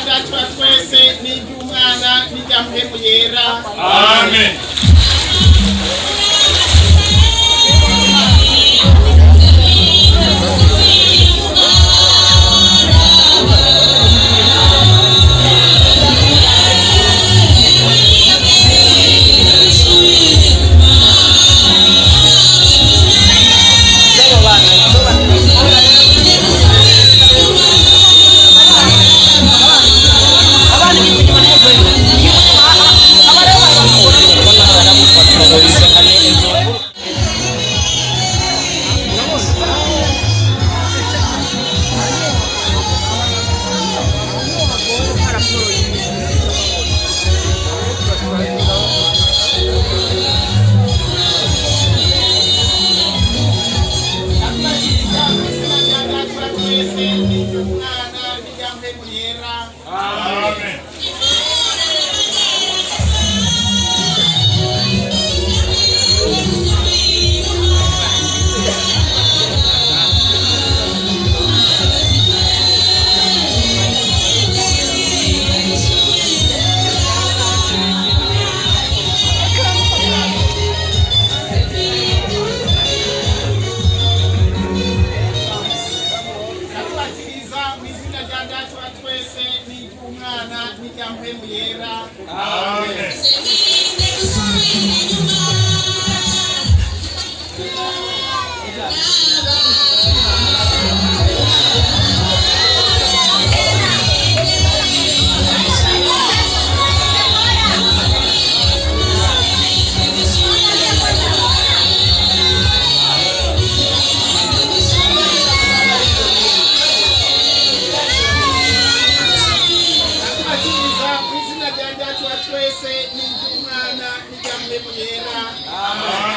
Data wa twese n'iry'Umwana n'irya Mpwemu Yera. Amen. Ndakubatiriza mu izina rya Data wa twese n'iry'Umwana n'irya Mpwemu Yera. Amen. Ndakubatiriza mu izina rya Data wa twese n'iry'Umwana n'irya Mpwemu Yera. Amen. Ndakubatiriza mu izina rya Data wa twese n'iry'Umwana n'irya Mpwemu Yera. Amen.